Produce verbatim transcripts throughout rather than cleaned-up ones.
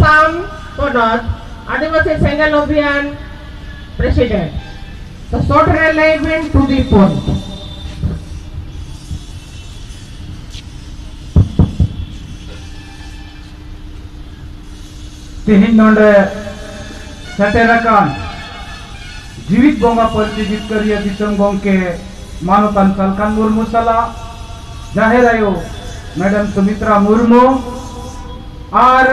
ᱟᱥᱟᱢ ᱯᱚᱱᱚᱛ ᱟᱹᱫᱤᱵᱟᱹᱥᱤ ᱥᱮᱸᱜᱮᱞ ᱚᱵᱷᱤᱭᱟᱱ ᱯᱨᱮᱥᱤᱰᱮᱱᱴ᱾ ᱛᱚ, ᱥᱚᱨᱴ ᱨᱮ ᱞᱟᱹᱭ ᱵᱤᱱ, to the point᱾ ᱛᱮᱦᱮᱧ ᱱᱚᱰᱮ ᱥᱮᱴᱮᱨ ᱟᱠᱟᱱ ᱡᱤᱣᱤᱫ ᱵᱚᱸᱜᱟ ᱯᱟᱹᱨᱥᱤ ᱡᱤᱛᱠᱟᱹᱨᱤᱭᱟᱹ ᱫᱤᱥᱚᱢ ᱜᱚᱢᱠᱮ ᱢᱟᱱᱚᱛᱟᱱ ᱥᱟᱞᱠᱷᱟᱱ ᱢᱩᱨᱢᱩ ᱥᱟᱞᱟᱜ, ᱡᱟᱦᱮᱨ ᱟᱭᱳ ᱢᱮᱰᱟᱢ ᱥᱩᱢᱤᱛᱨᱟ ᱢᱩᱨᱢᱩ ᱟᱨ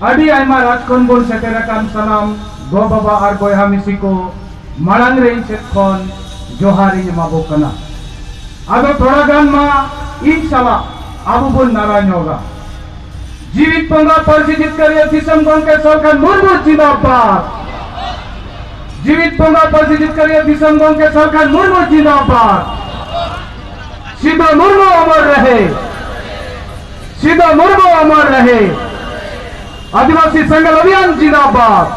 ᱟᱹᱰᱤ ᱟᱭᱢᱟ ᱨᱟᱡᱽ ᱠᱷᱚᱱ ᱵᱚᱱ ᱥᱮᱴᱮᱨ ᱟᱠᱟᱱ ᱥᱟᱱᱟᱢ ᱜᱚ ᱵᱟᱵᱟ ᱟᱨ ᱵᱚᱭᱦᱟ ᱢᱤᱥᱤ ᱠᱚ, ᱢᱟᱲᱟᱝ ᱨᱮ ᱤᱧ ᱥᱮᱫ ᱠᱷᱚᱱ ᱡᱚᱦᱟᱨ ᱤᱧ ᱮᱢᱟ ᱵᱚ ᱠᱟᱱᱟ᱾ ᱟᱫᱚ ᱛᱷᱚᱲᱟ ᱜᱟᱱ ᱢᱟ ᱤᱧ ᱥᱟᱞᱟᱜ ᱟᱵᱚ ᱵᱚᱱ ᱱᱟᱨᱟ ᱧᱚᱜᱟ᱾ ᱡᱤᱣᱤᱫ ᱵᱚᱸᱜᱟ ᱯᱟᱹᱨᱥᱤ ᱡᱤᱛᱠᱟᱹᱨᱤᱭᱟᱹ ᱫᱤᱥᱚᱢ ᱜᱚᱢᱠᱮ ᱥᱟᱞᱠᱷᱟᱱ ᱢᱩᱨᱢᱩ ᱡᱤᱱᱫᱟᱵᱟᱫ᱾ ᱡᱤᱣᱤᱫ ᱵᱚᱸᱜᱟ ᱯᱟᱹᱨᱥᱤ ᱡᱤᱛᱠᱟᱹᱨᱤᱭᱟᱹ ᱫᱤᱥᱚᱢ ᱜᱚᱢᱠᱮ ᱥᱟᱞᱠᱷᱟᱱ ᱢᱩᱨᱢᱩ ᱡᱤᱱᱫᱟᱵᱟᱫ᱾ ᱥᱤᱫᱩ ᱢᱩᱨᱢᱩ ᱚᱢᱚᱨ ᱨᱮᱦᱮ᱾ ᱥᱤᱫᱩ ᱢᱩᱨᱢᱩ ᱚᱢᱚᱨ ᱨᱮᱦᱮ᱾ ᱟᱹᱫᱤᱵᱟᱹᱥᱤ ᱥᱮᱸᱜᱮᱞ ᱚᱵᱷᱤᱭᱟᱱ ᱡᱤᱱᱫᱟᱵᱟᱫ᱾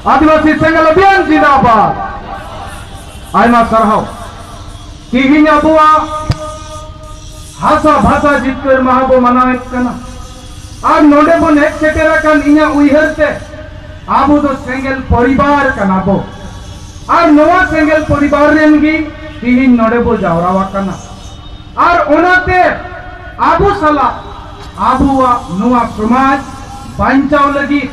ᱟᱹᱫᱤᱵᱟᱹᱥᱤ ᱥᱮᱸᱜᱮᱞ ᱚᱵᱷᱤᱭᱟᱱ ᱡᱤᱱᱫᱟᱵᱟᱫ᱾ ᱟᱭᱢᱟ ᱥᱟᱨᱦᱟᱣ᱾ ᱛᱤᱦᱤᱧ ᱟᱵᱚᱣᱟᱜ ᱦᱟᱥᱟ ᱵᱷᱟᱥᱟ ᱡᱤᱛᱠᱟᱹᱨ ᱢᱟᱦᱟ ᱵᱚ ᱢᱟᱱᱟᱣᱮᱫ ᱠᱟᱱᱟ᱾ ᱟᱨ ᱱᱚᱰᱮ ᱵᱚᱱ ᱦᱮᱡ ᱥᱮᱴᱮᱨ ᱟᱠᱟᱱ, ᱤᱧᱟᱹᱜ ᱩᱭᱦᱟᱹᱨ ᱛᱮ ᱟᱵᱚ ᱫᱚ ᱥᱮᱸᱜᱮᱞ ᱯᱚᱨᱤᱵᱟᱨ ᱠᱟᱱᱟ ᱵᱚ᱾ ᱟᱨ ᱱᱚᱣᱟ ᱥᱮᱸᱜᱮᱞ ᱯᱚᱨᱤᱵᱟᱨ ᱨᱮᱱ ᱜᱮ ᱛᱤᱦᱤᱧ ᱱᱚᱰᱮ ᱵᱚ ᱡᱟᱣᱨᱟ ᱟᱠᱟᱱᱟ᱾ ᱟᱨ ᱚᱱᱟᱛᱮ ᱟᱵᱚ ᱥᱟᱞᱟᱜ ᱟᱵᱚᱣᱟᱜ ᱱᱚᱣᱟ ᱥᱚᱢᱟᱡᱽ ᱵᱟᱧᱪᱟᱣ ᱞᱟᱹᱜᱤᱫ,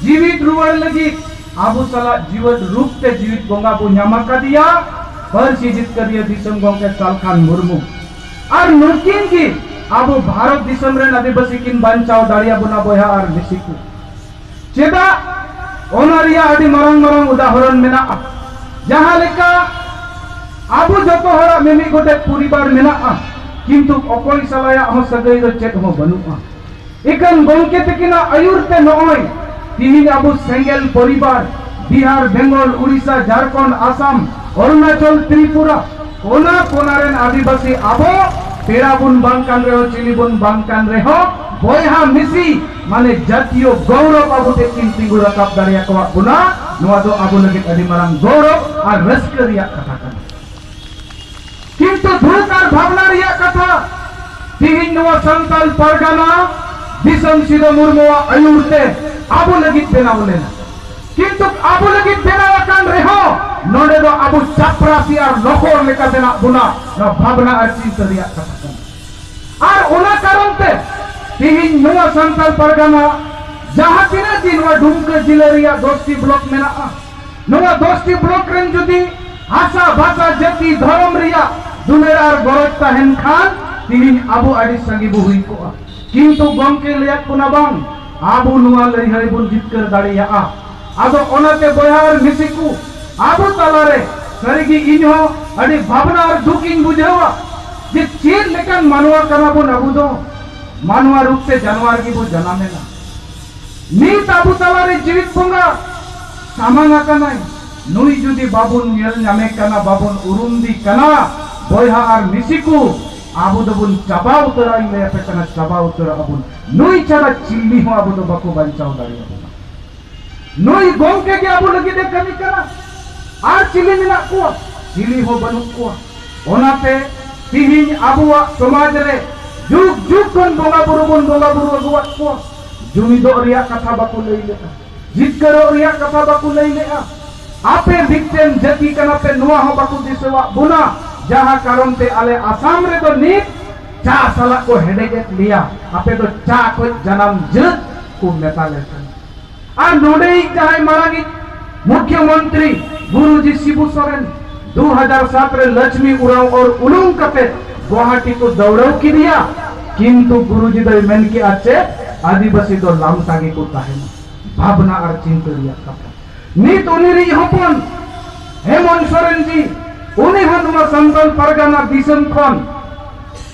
ᱡᱤᱣᱤᱫ ᱨᱩᱣᱟᱹᱲ ᱞᱟᱹᱜᱤᱫ ᱟᱵᱚ ᱥᱟᱞᱟᱜ ᱡᱤᱣᱮᱫ ᱨᱩᱯ ᱛᱮ ᱡᱤᱣᱤᱫ ᱵᱚᱸᱜᱟ ᱵᱚ ᱧᱟᱢ ᱟᱠᱟᱫᱮᱭᱟ, ᱯᱟᱹᱨᱥᱤ ᱡᱤᱛᱠᱟᱹᱨᱤᱭᱟᱹ ᱫᱤᱥᱚᱢ ᱜᱚᱢᱠᱮ ᱥᱟᱞᱠᱷᱟᱱ ᱢᱩᱨᱢᱩ᱾ ᱟᱨ ᱱᱩᱠᱤᱱ ᱜᱮ ᱟᱵᱚ ᱵᱷᱟᱨᱚᱛ ᱫᱤᱥᱚᱢ ᱨᱮᱱ ᱟᱹᱫᱤᱵᱟᱹᱥᱤ ᱠᱤᱱ ᱵᱟᱧᱪᱟᱣ ᱫᱟᱲᱮᱭᱟᱵᱚᱱᱟ, ᱵᱚᱭᱦᱟ ᱟᱨ ᱢᱤᱥᱤ ᱠᱚ᱾ ᱪᱮᱫᱟᱜ? ᱚᱱᱟ ᱨᱮᱭᱟᱜ ᱟᱹᱰᱤ ᱢᱟᱨᱟᱝ ᱢᱟᱨᱟᱝ ᱩᱫᱟᱦᱚᱨᱚᱱ ᱢᱮᱱᱟᱜᱼᱟ᱾ ᱡᱟᱦᱟᱸ ᱞᱮᱠᱟ ᱟᱵᱚ ᱡᱚᱛᱚ ᱦᱚᱲᱟᱜ ᱢᱤᱢᱤᱫ ᱜᱚᱴᱮᱡ ᱯᱚᱨᱤᱵᱟᱨ ᱢᱮᱱᱟᱜᱼᱟ, ᱠᱤᱱᱛᱩ ᱚᱠᱚᱭ ᱥᱟᱞᱟᱭᱟᱜ ᱦᱚᱸ ᱥᱟᱹᱜᱟᱹᱭ ᱫᱚ ᱪᱮᱫ ᱦᱚᱸ ᱵᱟᱹᱱᱩᱜᱼᱟ᱾ ᱮᱠᱷᱟᱱ ᱜᱚᱢᱠᱮ ᱛᱟᱹᱠᱤᱱᱟᱜ ᱟᱹᱭᱩᱨ ᱛᱮ ᱱᱚᱜᱼᱚᱭ ᱛᱤᱦᱤᱧ ᱟᱵᱚ ᱥᱮᱸᱜᱮᱞ ᱯᱚᱨᱤᱵᱟᱨ, ᱵᱤᱦᱟᱨ, ᱵᱮᱝᱜᱚᱞ, ᱩᱲᱤᱥᱥᱟ, ᱡᱷᱟᱲᱠᱷᱚᱸᱰ, ᱟᱥᱟᱢ, ᱚᱨᱩᱱᱟᱪᱚᱞ, ᱛᱨᱤᱯᱩᱨᱟ, ᱠᱚᱱᱟ ᱠᱚᱱᱟ ᱨᱮᱱ ᱟᱹᱫᱤᱵᱟᱹᱥᱤ ᱟᱵᱚ ᱯᱮᱲᱟ ᱵᱚᱱ ᱵᱟᱝ ᱠᱟᱱ ᱨᱮᱦᱚᱸ, ᱪᱤᱞᱤ ᱵᱚᱱ ᱵᱟᱝ ᱠᱟᱱ ᱨᱮᱦᱚᱸ, ᱵᱚᱭᱦᱟ ᱢᱤᱥᱤ ᱢᱟᱱᱮ ᱡᱟᱛᱤᱭᱚ ᱜᱚᱣᱨᱚᱵ ᱟᱵᱚ ᱴᱷᱮᱱ ᱠᱤᱱ ᱛᱤᱸᱜᱩ ᱨᱟᱠᱟᱵ ᱫᱟᱲᱮᱭᱟᱠᱚᱣᱟᱜ ᱵᱚᱱᱟ᱾ ᱱᱚᱣᱟ ᱫᱚ ᱟᱵᱚ ᱞᱟᱹᱜᱤᱫ ᱟᱹᱰᱤ ᱢᱟᱨᱟᱝ ᱜᱚᱣᱨᱚᱵ ᱟᱨ ᱨᱟᱹᱥᱠᱟᱹ ᱨᱮᱭᱟᱜ ᱠᱟᱛᱷᱟ ᱠᱟᱱᱟ᱾ ᱠᱤᱱᱛᱩ ᱫᱩᱠ ᱟᱨ ᱵᱷᱟᱵᱽᱱᱟ ᱨᱮᱭᱟᱜ ᱠᱟᱛᱷᱟ, ᱛᱤᱦᱤᱧ ᱱᱚᱣᱟ ᱥᱟᱱᱛᱟᱞ ᱯᱟᱨᱜᱟᱱᱟ ᱫᱤᱥᱚᱢ ᱥᱤᱫᱚ ᱢᱩᱨᱢᱩᱣᱟᱜ ᱟᱹᱭᱩᱨ ᱛᱮ ᱟᱵᱚ ᱞᱟᱹᱜᱤᱫ ᱵᱮᱱᱟᱣ ᱞᱮᱱᱟ᱾ ᱠᱤᱱᱛᱩ ᱟᱵᱚ ᱞᱟᱹᱜᱤᱫ ᱵᱮᱱᱟᱣ ᱟᱠᱟᱱ ᱨᱮᱦᱚᱸ, ᱱᱚᱰᱮ ᱫᱚ ᱟᱵᱚ ᱪᱟᱯᱨᱟᱥᱤ ᱟᱨ ᱱᱚᱠᱚᱨ ᱞᱮᱠᱟ ᱢᱮᱱᱟᱜ ᱵᱚᱱᱟ᱾ ᱱᱚᱣᱟ ᱵᱷᱟᱵᱽᱱᱟ ᱟᱨ ᱪᱤᱱᱛᱟᱹ ᱨᱮᱭᱟᱜ ᱠᱟᱛᱷᱟ ᱠᱟᱱᱟ᱾ ᱟᱨ ᱚᱱᱟ ᱠᱟᱨᱚᱱ ᱛᱮ ᱛᱮᱦᱮᱧ ᱱᱚᱣᱟ ᱥᱟᱱᱛᱟᱲ ᱯᱟᱨᱜᱟᱱᱟ ᱡᱟᱦᱟᱸ ᱛᱤᱱᱟᱹᱜ ᱫᱤᱱ ᱱᱚᱣᱟ ᱰᱩᱢᱠᱟᱹ ᱡᱤᱞᱟᱹ ᱨᱮᱭᱟᱜ ᱫᱚᱥᱴᱤ ᱵᱞᱚᱠ ᱢᱮᱱᱟᱜᱼᱟ, ᱱᱚᱣᱟ ᱫᱚᱥᱴᱤ ᱵᱞᱚᱠ ᱨᱮᱱ ᱡᱩᱫᱤ ᱦᱟᱥᱟ, ᱵᱷᱟᱥᱟ, ᱡᱟᱹᱛᱤ, ᱫᱷᱚᱨᱚᱢ ᱨᱮᱭᱟᱜ ᱫᱩᱞᱟᱹᱲ ᱟᱨ ᱜᱚᱨᱚᱡᱽ ᱛᱟᱦᱮᱱ ᱠᱷᱟᱱ, ᱛᱮᱦᱮᱧ ᱟᱵᱚ ᱟᱹᱰᱤ ᱥᱟᱸᱜᱮ ᱵᱚ ᱦᱩᱭ ᱠᱚᱜᱼᱟ᱾ ᱠᱤᱱᱛᱩ ᱜᱚᱢᱠᱮ ᱞᱟᱹᱭᱟᱫ ᱵᱚᱱᱟ, ᱵᱟᱝ, ᱟᱵᱚ ᱱᱚᱣᱟ ᱞᱟᱹᱲᱦᱟᱹᱭ ᱵᱚᱱ ᱡᱤᱛᱠᱟᱹᱨ ᱫᱟᱲᱮᱭᱟᱜᱼᱟ᱾ ᱟᱫᱚ ᱚᱱᱟᱛᱮ ᱵᱚᱭᱦᱟ ᱟᱨ ᱢᱤᱥᱤ ᱠᱚ, ᱟᱵᱚ ᱛᱟᱞᱟᱨᱮ ᱥᱟᱹᱨᱤᱜᱮ ᱤᱧ ᱦᱚᱸ ᱟᱹᱰᱤ ᱵᱷᱟᱵᱽᱱᱟ ᱟᱨ ᱫᱩᱠ ᱤᱧ ᱵᱩᱡᱷᱟᱹᱣᱟ ᱡᱮ ᱪᱮᱫ ᱞᱮᱠᱟᱱ ᱢᱟᱱᱣᱟ ᱠᱟᱱᱟ ᱵᱚᱱ ᱟᱵᱚ ᱫᱚ᱾ ᱢᱟᱱᱣᱟ ᱨᱩᱯ ᱛᱮ ᱡᱟᱱᱣᱟᱨ ᱜᱮᱵᱚ ᱡᱟᱱᱟᱢᱮᱱᱟ᱾ ᱱᱤᱛ ᱟᱵᱚ ᱛᱟᱞᱟᱨᱮ ᱡᱤᱣᱤᱫ ᱵᱚᱸᱜᱟ ᱥᱟᱢᱟᱝ ᱟᱠᱟᱱᱟᱭ, ᱱᱩᱭ ᱡᱩᱫᱤ ᱵᱟᱵᱚᱱ ᱧᱮᱞ ᱧᱟᱢᱮ ᱠᱟᱱᱟ, ᱵᱟᱵᱚᱱ ᱩᱨᱩᱢᱫᱮ ᱠᱟᱱᱟ, ᱵᱚᱭᱦᱟ ᱟᱨ ᱢᱤᱥᱤ ᱠᱚ, ᱟᱵᱚ ᱫᱚᱵᱚᱱ ᱪᱟᱵᱟ ᱩᱛᱟᱹᱨᱟ᱾ ᱤᱧ ᱞᱟᱹᱭ ᱟᱯᱮ ᱠᱟᱱᱟ, ᱪᱟᱵᱟ ᱩᱛᱟᱹᱨᱚᱜ ᱟᱵᱚᱱ᱾ ᱱᱩᱭ ᱪᱷᱟᱲᱟ ᱪᱤᱞᱤ ᱦᱚᱸ ᱟᱵᱚ ᱫᱚ ᱵᱟᱠᱚ ᱵᱟᱧᱪᱟᱣ ᱫᱟᱲᱮᱭᱟᱵᱚᱱᱟ᱾ ᱱᱩᱭ ᱜᱚᱢᱠᱮ ᱜᱮ ᱟᱵᱚ ᱞᱟᱹᱜᱤᱫ ᱮ ᱠᱟᱹᱢᱤ ᱠᱟᱱᱟ᱾ ᱟᱨ ᱪᱤᱞᱤ ᱢᱮᱱᱟᱜ ᱠᱚᱣᱟ? ᱪᱤᱞᱤ ᱦᱚᱸ ᱵᱟᱹᱱᱩᱜ ᱠᱚᱣᱟ᱾ ᱚᱱᱟᱛᱮ ᱛᱤᱦᱤᱧ ᱟᱵᱚᱣᱟᱜ ᱥᱚᱢᱟᱡᱽ ᱨᱮ ᱡᱩᱜᱽ ᱡᱩᱜᱽ ᱠᱷᱚᱱ ᱵᱚᱸᱜᱟ ᱵᱩᱨᱩ ᱵᱚᱱ ᱵᱚᱸᱜᱟ ᱵᱩᱨᱩ ᱟᱹᱜᱩᱣᱟᱫ ᱠᱚᱣᱟ᱾ ᱡᱩᱢᱤᱫᱚᱜ ᱨᱮᱭᱟᱜ ᱠᱟᱛᱷᱟ ᱵᱟᱠᱚ ᱞᱟᱹᱭ ᱞᱮᱫᱼᱟ, ᱡᱤᱛᱠᱟᱹᱨᱚᱜ ᱨᱮᱭᱟᱜ ᱠᱟᱛᱷᱟ ᱵᱟᱠᱚ ᱞᱟᱹᱭ ᱞᱮᱫᱼᱟ᱾ ᱟᱯᱮ ᱢᱤᱫᱴᱮᱱ ᱡᱟᱹᱛᱤ ᱠᱟᱱᱟ ᱯᱮ, ᱱᱚᱣᱟ ᱦᱚᱸ ᱵᱟᱠᱚ ᱫᱤᱥᱟᱹᱣᱟᱫ ᱵᱚᱱᱟ᱾ ᱡᱟᱦᱟᱸ ᱠᱟᱨᱚᱱ ᱛᱮ ᱟᱞᱮ ᱟᱥᱟᱢ ᱨᱮᱫᱚ ᱱᱤᱛ ᱪᱟ ᱥᱟᱞᱟᱜ ᱠᱚ ᱦᱮᱰᱮᱡᱮᱫ ᱞᱮᱭᱟ, ᱟᱯᱮ ᱫᱚ ᱪᱟ ᱠᱷᱚᱡ ᱡᱟᱱᱟᱢ ᱡᱟᱹᱛ ᱠᱚ ᱢᱮᱛᱟ ᱞᱮ ᱠᱟᱱᱟ᱾ ᱟᱨ ᱱᱚᱰᱮᱭᱤᱡ ᱡᱟᱦᱟᱸᱭ ᱢᱟᱲᱟᱝᱤᱡ ᱢᱩᱠᱷᱭᱚᱢᱚᱱᱛᱨᱤ ᱜᱩᱨᱩᱡᱤ ᱥᱤᱵᱩ ᱥᱚᱨᱮᱱ ᱫᱩ ᱦᱟᱡᱟᱨ ᱥᱟᱛ ᱨᱮ ᱞᱚᱪᱷᱢᱤ ᱩᱨᱟᱣ ᱚᱨ ᱩᱞᱩᱝ ᱠᱟᱛᱮ ᱜᱩᱣᱟᱦᱟᱴᱤ ᱠᱚ ᱫᱟᱹᱣᱲᱟᱹᱣ ᱠᱮᱫᱮᱭᱟ, ᱠᱤᱱᱛᱩ ᱜᱩᱨᱩᱡᱤ ᱫᱚᱭ ᱢᱮᱱ ᱠᱮᱜᱼᱟ ᱪᱮᱫ? ᱟᱹᱫᱤᱵᱟᱹᱥᱤ ᱫᱚ ᱞᱟᱢᱴᱟ ᱜᱮᱠᱚ ᱛᱟᱦᱮᱱᱟ᱾ ᱵᱷᱟᱵᱽᱱᱟ ᱟᱨ ᱪᱤᱱᱛᱟᱹ ᱨᱮᱭᱟᱜ ᱠᱟᱛᱷᱟ᱾ ᱱᱤᱛ ᱩᱱᱤ ᱨᱤᱡ ᱦᱚᱯᱚᱱ ᱦᱮᱢᱚᱱᱛ ᱥᱚᱨᱮᱱ ᱡᱤ, ᱩᱱᱤ ᱦᱚᱸ ᱱᱚᱣᱟ ᱥᱟᱱᱛᱟᱲ ᱯᱟᱨᱜᱟᱱᱟ ᱫᱤᱥᱚᱢ ᱠᱷᱚᱱ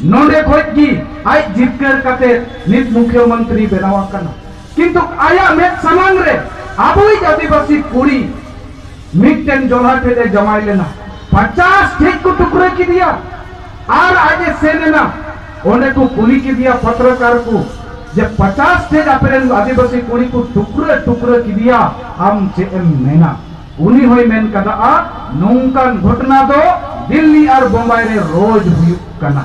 ᱱᱚᱰᱮ ᱠᱷᱚᱡ ᱜᱮ ᱟᱡ ᱡᱤᱛᱠᱟᱹᱨ ᱠᱟᱛᱮ ᱱᱤᱛ ᱢᱩᱠᱷᱭᱚᱢᱚᱱᱛᱨᱤ ᱵᱮᱱᱟᱣ ᱟᱠᱟᱱᱟ᱾ ᱠᱤᱱᱛᱩ ᱟᱭᱟᱜ ᱢᱮᱫ ᱥᱟᱢᱟᱝ ᱨᱮ ᱟᱵᱚᱭᱤᱡ ᱟᱹᱫᱤᱵᱟᱹᱥᱤ ᱠᱩᱲᱤ ᱢᱤᱫᱴᱮᱱ ᱡᱚᱞᱦᱟ ᱴᱷᱮᱡ ᱮ ᱡᱟᱶᱟᱭ ᱞᱮᱱᱟ, ᱯᱚᱪᱟᱥ ᱴᱷᱮᱡ ᱠᱚ ᱴᱩᱠᱨᱟᱹ ᱠᱮᱫᱮᱭᱟ᱾ ᱟᱨ ᱟᱡ ᱮ ᱥᱮᱱ ᱮᱱᱟ, ᱚᱸᱰᱮ ᱠᱚ ᱠᱩᱞᱤ ᱠᱮᱫᱮᱭᱟ ᱯᱚᱛᱨᱚᱠᱟᱨ ᱠᱚ ᱡᱮ ᱯᱚᱪᱟᱥ ᱴᱷᱮᱡ ᱟᱯᱮᱨᱮᱱ ᱟᱹᱫᱤᱵᱟᱹᱥᱤ ᱠᱩᱲᱤ ᱠᱚ ᱴᱩᱠᱨᱟᱹ ᱴᱩᱠᱨᱟᱹ ᱠᱮᱫᱮᱭᱟ, ᱟᱢ ᱪᱮᱫ ᱮᱢ ᱢᱮᱱᱟ? ᱩᱱᱤ ᱦᱚᱸᱭ ᱢᱮᱱ ᱠᱟᱫᱟ, ᱱᱚᱝᱠᱟᱱ ᱜᱷᱚᱴᱱᱟ ᱫᱚ ᱫᱤᱞᱞᱤ ᱟᱨ ᱵᱳᱢᱵᱟᱭ ᱨᱮ ᱨᱳᱡᱽ ᱦᱩᱭᱩᱜ ᱠᱟᱱᱟ᱾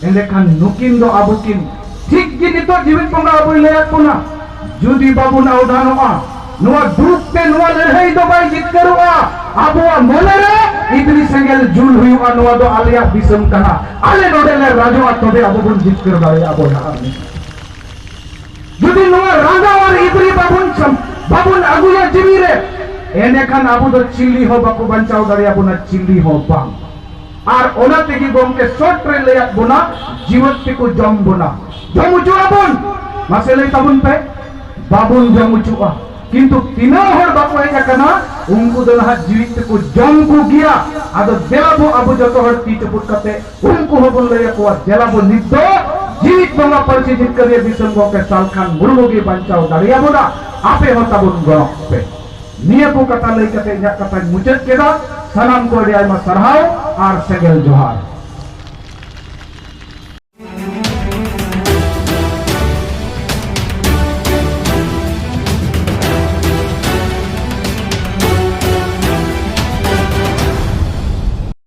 ᱮᱸᱰᱮᱠᱷᱟᱱ ᱱᱩᱠᱤᱱ ᱫᱚ ᱟᱵᱚ ᱠᱤᱱ ᱴᱷᱤᱠ ᱜᱮ ᱱᱤᱛᱚᱜ ᱡᱤᱣᱤᱫ ᱵᱚᱸᱜᱟ ᱟᱵᱚᱭ ᱞᱟᱹᱭᱟᱫ ᱵᱚᱱᱟ, ᱡᱩᱫᱤ ᱵᱟᱵᱚᱱ ᱟᱣᱫᱷᱟᱱᱚᱜᱼᱟ, ᱱᱚᱣᱟ ᱫᱩᱠ ᱛᱮ ᱱᱚᱣᱟ ᱞᱟᱹᱲᱦᱟᱹᱭ ᱫᱚ ᱵᱟᱭ ᱡᱤᱛᱠᱟᱹᱨᱚᱜᱼᱟ᱾ ᱟᱵᱚᱣᱟᱜ ᱢᱚᱱᱮ ᱨᱮ ᱤᱫᱨᱤ ᱥᱮᱸᱜᱮᱞ ᱡᱩᱞ ᱦᱩᱭᱩᱜᱼᱟ, ᱱᱚᱣᱟ ᱫᱚ ᱟᱞᱮᱭᱟᱜ ᱫᱤᱥᱚᱢ ᱠᱟᱱᱟ, ᱟᱞᱮ ᱱᱚᱰᱮ ᱞᱮ ᱨᱟᱡᱚᱜᱼᱟ, ᱛᱚᱵᱮ ᱟᱵᱚ ᱵᱚᱱ ᱡᱤᱛᱠᱟᱹᱨ ᱫᱟᱲᱮᱭᱟᱜᱼᱟ ᱵᱚᱭᱦᱟ ᱟᱨ ᱢᱤᱥᱨᱟ᱾ ᱡᱩᱫᱤ ᱱᱚᱣᱟ ᱨᱟᱸᱜᱟᱣ ᱟᱨ ᱤᱫᱨᱤ ᱵᱟᱵᱚᱱ ᱥᱟᱢ-, ᱵᱟᱵᱚᱱ ᱟᱹᱜᱩᱭᱟ ᱡᱤᱣᱤ ᱨᱮ, ᱮᱸᱰᱮᱠᱷᱟᱱ ᱟᱵᱚ ᱫᱚ ᱪᱤᱞᱤ ᱦᱚᱸ ᱵᱟᱠᱚ ᱵᱟᱧᱪᱟᱣ ᱫᱟᱲᱮᱭᱟᱵᱚᱱᱟ, ᱪᱤᱞᱤ ᱦᱚᱸ ᱵᱟᱝ᱾ ᱟᱨ ᱚᱱᱟ ᱛᱮᱜᱮ ᱜᱚᱢᱠᱮ ᱥᱚᱴ ᱨᱮ ᱞᱟᱹᱭᱟᱫ ᱵᱚᱱᱟ, ᱡᱤᱣᱮᱫ ᱛᱮᱠᱚ ᱡᱚᱢ ᱵᱚᱱᱟ, ᱡᱚᱢ ᱦᱚᱪᱚ ᱟᱵᱚᱱ᱾ ᱢᱟᱥᱮ ᱞᱟᱹᱭ ᱛᱟᱵᱚᱱ ᱯᱮ, ᱵᱟᱵᱚᱱ ᱡᱚᱢ ᱦᱚᱪᱚᱜᱼᱟ᱾ ᱠᱤᱱᱛᱩ ᱛᱤᱱᱟᱹᱜ ᱦᱚᱲ ᱵᱟᱠᱚ ᱦᱮᱡ ᱟᱠᱟᱱᱟ, ᱩᱱᱠᱩ ᱫᱚ ᱱᱟᱦᱟᱜ ᱡᱤᱣᱮᱫ ᱛᱮᱠᱚ ᱡᱚᱢ ᱠᱚᱜᱮᱭᱟ᱾ ᱟᱫᱚ ᱫᱮᱞᱟ ᱵᱚ ᱟᱵᱚ ᱡᱚᱛᱚ ᱦᱚᱲ ᱛᱤ ᱪᱩᱯᱩᱫ ᱠᱟᱛᱮ ᱩᱱᱠᱩ ᱦᱚᱸᱵᱚᱱ ᱞᱟᱹᱭ ᱟᱠᱚᱣᱟ, ᱫᱮᱞᱟ ᱵᱚ ᱱᱤᱛ ᱫᱚ ᱡᱤᱣᱤᱫ ᱵᱚᱸᱜᱟ ᱯᱟᱹᱨᱥᱤ ᱡᱤᱛᱠᱟᱹᱨᱤᱭᱟᱹ ᱫᱤᱥᱚᱢ ᱜᱚᱢᱠᱮ ᱥᱟᱞᱠᱷᱟᱱ ᱢᱩᱨᱢᱩ ᱜᱮ ᱵᱟᱧᱪᱟᱣ ᱫᱟᱲᱮᱭᱟᱵᱚᱱᱟ, ᱟᱯᱮ ᱦᱚᱸ ᱛᱟᱵᱚᱱ ᱜᱚᱲᱚᱜ ᱯᱮ᱾ ᱱᱤᱭᱟᱹ ᱠᱚ ᱠᱟᱛᱷᱟ ᱞᱟᱹᱭ ᱠᱟᱛᱮ ᱤᱧᱟᱹᱜ ᱠᱟᱛᱷᱟᱧ ᱢᱩᱪᱟᱹᱫ ᱠᱮᱫᱟ᱾ ᱥᱟᱱᱟᱢ ᱠᱚ ᱟᱹᱰᱤ ᱟᱭᱢᱟ ᱥᱟᱨᱦᱟᱣ ᱟᱨ ᱥᱮᱸᱜᱮᱞ ᱡᱚᱦᱟᱨ᱾